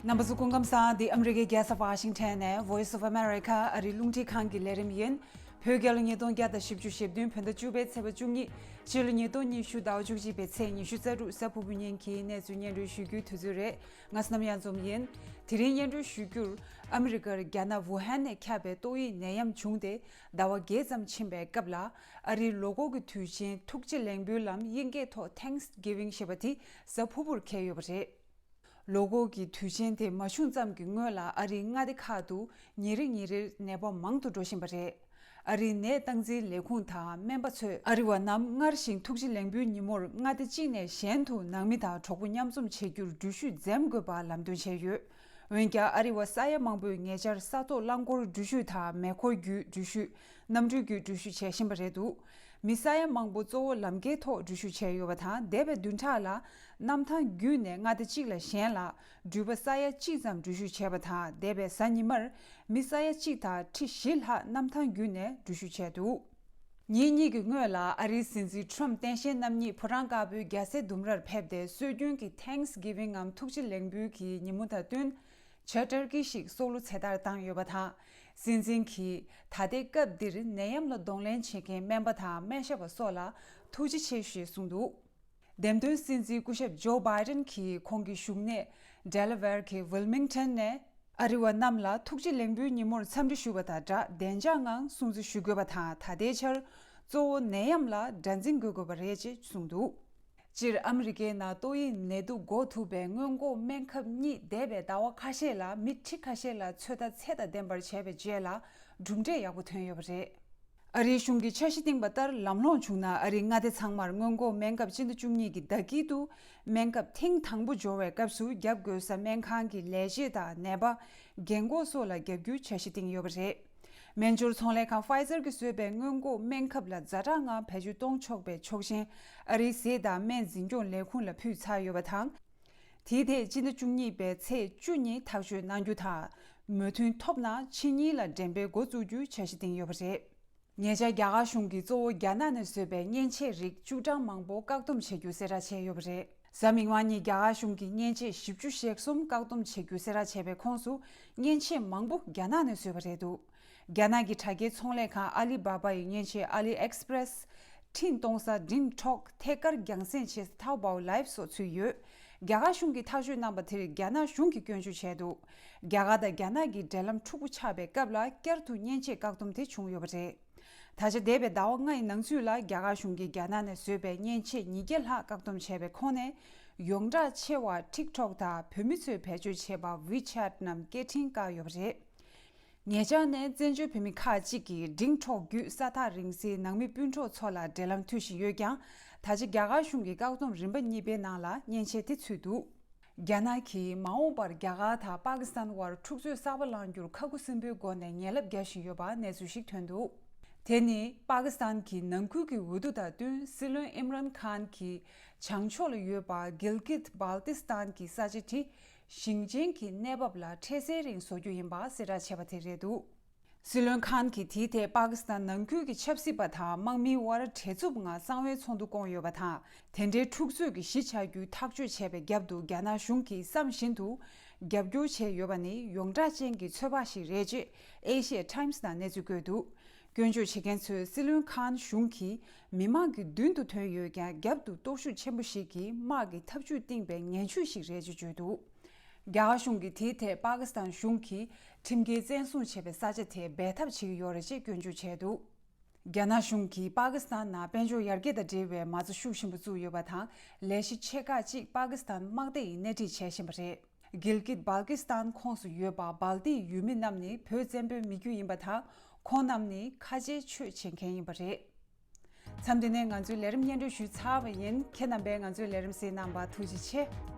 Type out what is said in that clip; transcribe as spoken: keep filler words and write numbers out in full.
རྣམ་པ་ཚོ་སྐུ་ཁམས་བཟང་། འདི་ཨ་མི་རི་ཀའི་རྒྱལ་ས་ཝ་ཤིང་ཊོན་ནས་Voice of America ཨ་རིའི་རླུང་འཕྲིན་ཁང་གི་ལས་རིམ་ཡིན། བོད་རྒྱལ་ལོ་ཉིས་སྟོང་བརྒྱ་དང་བཞི་བཅུ་ཞེ་བདུན་བོད་ཟླ་བཅུ་པའི་ཚེས་པ་བཅུ་གཉིས། ཕྱི་ལོ་ཉིས་སྟོང་ཉི་ཤུ་ཟླ་བ་བཅུ་གཅིག་པའི་ཚེས་ཉི་ཤུ་རྩ་དྲུག་གཟའ་ཕུར་བུ་ཉིན་གྱི་གནས་ཚུལ་སྙན་སྒྲོན་ཞུ་རྒྱུའི་དུས་ཚོད་རེད། ང་བསོད་ནམས་གཡང་འཛོམས་ཡིན། དེ་རིང་སྙན་སྒྲོན་ཞུ་རྒྱུར། ཨ་མི་རི་ཀར་རྒྱ་ནག་ཝུ་ཧན་ནས་ཁྱབ་པའི་ཏོག་དབྱིབས་ནད་ཡམས་བྱུང་སྟེ་ཟླ་བ་བརྒྱད་ཙམ་ཕྱིན་པའི་སྐབས་ལ། ཨ་རིའི་ལོ་འཁོར་གྱི་དུས་ཆེན་ཐུགས་རྗེ་ལེགས་འབུལ་ལམ་དབྱིན་སྐད་ཐོག་Thanksgiving ཞེས་པ་དེ་གཟའ་ཕུར་བུར་འཁེལ་ཡོད་པ་རེད། ལོ་འཁོར་གྱི་དུས་ཆེན་དེ་མ་བྱུང་ཙམ་གྱི་སྔོན་ལ་ཨ་རིའི་མངའ་སྡེ་ཁག་ཏུ་ཉིན་རེ་ཉིན་རེར་ནད་པ་མང་དུ་འགྲོ་བཞིན་པ་རེད། ཨ་རིའི་ནད་སྟངས་འཛིན་ལས་ཁུངས་དང་སྨན་པ་ཚོས་ཨ་རི་བ་རྣམས་སྔར་བཞིན་ཐུགས་རྗེ་ལེགས་འབུལ་ཉིན་མོར་མངའ་སྡེ་གཅིག་ནས་གཞན་དུ་ནང་མི་དང་གྲོགས་པོ་མཉམ་འཛོམས་བྱེད་རྒྱུར་འགྲུལ་བཞུད་འཛེམ་དགོས་པ་ལམ་སྟོན་བྱས་ཡོད། འོན་ཀྱང་ཨ་རི་བ་ས་ཡ་མང་པོས་ཉེ་ཆར་ས་ཐོག་རླངས་འཁོར་འགྲུལ་བཞུད་དང་མེ་འཁོར་བརྒྱུད་འགྲུལ་བཞུད། གནམ་གྲུ་བརྒྱུད་འགྲུལ་བཞུད་བྱེད་བཞིན་པ་རེད་འདུག་མི་ས་ཡ་མང་པོ་གཙོ་བོ་ལམ་ཁའི་ཐོག་འགྲུལ་བཞུད་བྱས་ཡོད་པ་དང་། འདས་པའི་བདུན་ཕྲག་ལ་གནམ་ཐང་བརྒྱུད་ནས་མངའ་སྡེ་གཅིག་ལ་གཞན་ལ་འགྲུལ་པ་ས་ཡ་གཅིག་ཙམ་འགྲུལ་བཞུད་བྱས་པ་དང་། འདས་པའི་གཟའ་ཉི་མར་མི་ས་ཡ་གཅིག་དང་ཁྲི་བཞི་ལྷག་གནམ་ཐང་བརྒྱུད་ནས་འགྲུལ་བཞུད་བྱས་འདུག་ཉིན་གཉིས་ཀྱི་སྔོན་ལ་ཨ་རིའི་སྲིད་འཛིན་ཁྲོམ་སྟངས་དཔྱལ་རྣམ་གཉིས་ཕོ་བྲང་དཀར་པོའི་རྒྱལ་སའི་ལྡུམ་རར་ཕེབས་ཏེ། སྲོལ་རྒྱུན་གྱི་Thanksgiving ངམ་ཐུགས་རྗེ་ལེགས་འབུལ་གྱི་ཉིན་མོ་དང་བསྟུན། ཇ་ཊར་ཀི་ཞིག་སྲོག་བླུ་ཚེ་ཐར་བཏང་ཡོད་པ་དང་། སྲིད་འཛིན་གྱིས་ད་ལྟའི་སྐབས་འདིར་ནད་ཡམས་ལ་གདོང་ལེན་བྱེད་མཁན་སྨན་པ་དང་སྨན་ཞབས་པ་སོགས་ལ་ཐུགས་རྗེ་ཆེ་ཞེས་གསུངས་འདུག་འདེམས་ཐོན་སྲིད་འཛིན་སྐུ་ཞབས་ཇོ་བྷའི་ཌེན་གྱིས་ཁོང་གི་བཞུགས་གནས་ཌེ་ལ་ཝེར་གྱི་ཝིལ་མིང་ཊོན་ནས། ཨ་རི་བ་རྣམས་ལ་ཐུགས་རྗེ་ལེགས་འབུལ་ཉིན་མོར་འཚམས་འདྲི་ཞུ་བ་དང་སྦྲགས། བདེ་འཇགས་ངང་སྲུང་བརྩི་ཞུ་དགོས་པ་དང་། ད་ལྟའི་ཆར་གཙོ་བོ་ནད་ཡམས་ལ་དགྲར་འཛིན་དགོས་དགོས་པ་རེད་ཅེས་གསུངས་འདུག་སྤྱིར་ཨ་མི་རི་ཀའི་ནང་ཏོག་དབྱིབས་ནད་དུག་འགོ་ཐུག་པའི་སྔོན་འགོག་སྨན་ཁབ་གཉིས་འདས་པའི་ཟླ་བ་ཁ་ཤས་ལ་མི་ཁྲི་ཁ་ཤས་ལ་ཚོད་ལྟ་ཚད་དང་ལྡན་པར་བྱས་པའི་རྗེས་ལ་གྲུབ་འབྲས་ཡག་པོ་ཐོན་ཡོད་པ་རེད། ཨ་རིའི་གཞུང་གིས་འཆར་གཞི་བཏིང་བ་ལྟར་ལམ་ལྷོང་བྱུང་ན། ཨ་རིའི་མངའ་སྡེ་ཚང་མར་སྔོན་འགོག་སྨན་ཁབ་སྤྱི་ཟླ་བཅུ་གཉིས་ཀྱི་ཟླ་དཀྱིལ་དུ་སྨན་ཁབ་ཐེངས་དང་པོ་འབྱོར་བའི་སྐབས་སུ་བརྒྱབ་དགོས་ས་སྨན་ཁང་གི་ལས་བྱེད་དང་ནད་པ། རྒན་འཁོགས་སོགས་ལ་བརྒྱབ་རྒྱུའི་འཆར་གཞི་བཏིང་ཡོད་པ་རེད། སྨན་སྦྱོར་ཚོང་ལས་ཁང་Pfizer གྱིས་བཟོས་པའི་སྔོན་འགོག་སྨན་ཁབ་ལ་ཛ་དྲག་ངང་བེད་སྤྱོད་གཏོང་ཆོག་པའི་ཆོག་མཆན་ཨ་རིའི་ཟས་དང་སྨན་འཛིན་སྐྱོང་ལས་ཁུངས་ལ་ཕུལ་ཚར་ཡོད་པ་དང་། དེའི་ཐད་སྤྱི་ཟླ་བཅུ་གཉིས་པའི་ཚེས་བཅུ་ཉིན་ཐག་གཅོད་གནང་རྒྱུ་དང་། མོས་མཐུན་ཐོབ་ན་ཕྱི་ཉིན་ལ་འགྲེམས་སྤེལ་འགོ་བཙུགས་རྒྱུའི་འཆར་གཞི་བཏིང་ཡོད་པ་རེད། ཉེ་ཆར་རྒྱ་གར་གཞུང་གིས་གཙོ་བོ་རྒྱ་ནག་ནས་བཟོས་པའི་མཉེན་ཆས་རིགས་བཅུ་གྲངས་མང་པོ་བཀག་སྡོམ་བྱེད་རྒྱུ་གསལ་བསྒྲགས་བྱས་ཡོད་པ་རེད། གཟའ་མིག་དམར་ཉིན་རྒྱ་གར་གཞུང་གིས་མཉེན་ཆས་བཞི་བཅུ་ཞེ་གསུམ་བཀག་སྡོམ་བྱེད་རྒྱུ་གསལ་བསྒྲགས་བྱས་པའི་ཁོངས་སུ་མཉེན་ཆས་མང་པོ་རྒྱ་ནག་ནས་བཟོས་པ་རེད་འདུག་རྒྱ་ནག་གི་དྲ་རྒྱའི་ཚོང་ལས་ཁང་ཨ་ལི་བྷ་བྷ་ཡི་མཉེན་ཆས་ཨ་ལི་ཨེགས་པི་རེས། འཕྲིན་གཏོང་ས་ཌིང་ཊོག་ཐད་ཀར་རྒྱང་སྲིང་བྱེད་ས་ཐའོ་པའོ་ལའིབ་སོགས་ཚུད་ཡོད། རྒྱ་གར་གཞུང་གིས་ཐག་གཅོད་གནང་པ་དེར་རྒྱ་ནག་གཞུང་གིས་སྐྱོན་བརྗོད་བྱས་འདུག་རྒྱ་གར་དང་རྒྱ་ནག་གི་འབྲེལ་ལམ་འཁྲུག་པོ་ཆགས་པའི་སྐབས་ལ་བསྐྱར་དུ་མཉེན་ཆས་བཀག་སྡོམ་དེ་བྱུང་ཡོད་པ་རེད། ད་ཆ་འདས་པའི་ཟླ་བ་ལྔ་ཡི་ནང་ཚུད་ལ་རྒྱ་གར་གཞུང་གིས་རྒྱ་ནག་ནས་བཟོས་པའི་མཉེན་ཆས་ཉིས་བརྒྱ་ལྷག་བཀག་སྡོམ་བྱས་པའི་ཁོངས་ནས་ཡོངས་གྲགས་ཆེ་བ་ཊིག་ཊོག་དང་བོད་མི་ཚོས་བེད་སྤྱོད་བྱེད་པ་ཝི་ཆེ་ཊི་རྣམས་སྐད་འཕྲིན་བཀག་ཡོད་པ་རེད། ཉེ་ཆར་ནས་བཙན་བྱོལ་བོད་མི་ཁག་ཅིག་གིས་ཌིང་ཊོག་བརྒྱུད་ས་ཐག་རིང་སའི་ནང་མི་སྤུན་གྲོགས་ཚོ་ལ་འབྲེལ་ལམ་མཐུད་བཞིན་ཡོད་ཀྱང་། ད་ཆ་རྒྱ་གར་གཞུང་གིས་བཀག་སྡོམ་རིམ་པ་གཉིས་པའི་ནང་ལ་མཉེན་ཆས་དེ་ཚུད་འདུག་རྒྱ་ནག་གིས་མ་འོངས་པར་རྒྱ་གར་དང་པ་ཀི་སི་ཐན་དབར་འཁྲུག་རྩོད་གསར་པ་བསླང་རྒྱུར་ཁ་ཁུ་སིམ་པོའི་སྒོ་ནས་ངན་ལབ་རྒྱག་བཞིན་ཡོད་པ་གནས་ཚུལ་ཞིག་ཐོན་འདུག་དེ་ནི་པ་ཀི་སི་ཐན་གྱི་ནང་ཁུལ་གྱི་འོས་བསྡུ་དང་བསྟུན། སྲིད་བློན་ཨིམ་རན་ཁཱན་གྱི་བྱང་ཕྱོགས་ལ་ཡོད་པ་གིལ་གིད་སྦལ་ཏི་སི་ཐན་གྱི་ས་ཆ་དེ་ཞིང་ཆེན་གྱི་གནས་བབ་ལ་འཕྲལ་སེལ་རིང་བཟོ་རྒྱུ་ཡིན་པ་གསལ་བསྒྲགས་བྱས་པ་དེ་རེད་འདུག་སྲིད་བློན་ཁཱན་གྱིས་དེའི་ཐད་པ་ཀི་སི་ཐན་ནང་ཁུལ་གྱི་ཆབ་སྲིད་པ་དང་དམག་མིའི་དབར་བྲེལ་འཚུབ་ངང་གསང་བའི་ཚོགས་འདུ་བསྐོངས་ཡོད་པ་དང་། དེ་འདྲའི་འཁྲུག་རྩོད་ཀྱི་གཞི་ཆགས་རྒྱུའི་ཐག་གཅོད་བྱས་པའི་རྒྱབ་ཏུ་རྒྱ་ནག་གཞུང་གིས་བསམ་བཞིན་དུ་རྒྱབ་སྐྱོར་བྱས་ཡོད་པ་ནི་ཡོངས་གྲགས་ཅན་གྱི་ཚོད་དཔག་ཞིག་རེད་ཅེས་ཨེ་ཤི་ཡ་ཊའིམ་སི་ནང་གནས་ཚུལ་བཀོད་འདུག་སྐྱོན་བརྗོད་བྱེད་མཁན་ཚོས་སྲིད་བློན་ཁཱན་གཞུང་གིས་མི་དམངས་ཀྱི་མདུན་དུ་ཐོན་ཡོད་ཀྱང་། རྒྱབ་ཏུ་སྟོབས་ཤུགས་ཆེན་པོ་ཞིག་གིས་དམག་གི་འཐབ་ཇུས་བཏིང་པའི་ངན་ཇུས་ཤིག་རེད་ཅེས་བརྗོད་འདུག་རྒྱ་གར་གཞུང་གིས་དེའི་ཐད་པ་ཀི་སི་ཐན་གཞུང་གིས་ཁྲིམས་འགལ་བཙན་བཟུང་བྱས་པའི་ས་ཆ་དེ་འབད་འཐབ་བྱེད་ཀྱི་ཡོད་རེད་ཅེས་སྐྱོན་བརྗོད་བྱས་འདུག་རྒྱ་ནག་གཞུང་གིས་པ་ཀི་སི་ཐན་ནང་དཔལ་འབྱོར་ཡར་རྒྱས་དང་འབྲེལ་བའི་མ་རྩ་ཤུགས་ཆེན་པོ་བཙུགས་ཡོད་པ་དང་། ལས་གཞི་ཆེ་ཁག་ཅིག་པ་ཀི་སི་ཐན་དམག་སྡེ་ཡིས་སྣེ་ཁྲིད་བྱེད་བཞིན་པ་རེད། གིལ་གིད་སྦལ་ཏི་སི་ཐན་ཁོངས་སུ་ཡོད་པ་སྦལ་ཏིའི་ཡུལ་མི་རྣམས་ནི་བོད་བཙན་པོའི་མི་རྒྱུད་ཡིན་པ་དང་། ཁོང་རྣམས་ནི་ཁ་ཆེའི་ཆོས་བྱེད་མཁན་ཡིན་པ་རེད། མཚམས་འདི་ནས་ང་ཚོའི་ལས་རིམ་སྙན་སྒྲོན་ཞུས་ཚར་བ་ཡིན། ཁྱེད་རྣམ་པས་ང་ཚོའི་ལས་རིམ་གཟིགས་གནང་བར་ཐུགས་རྗེ་ཆེ།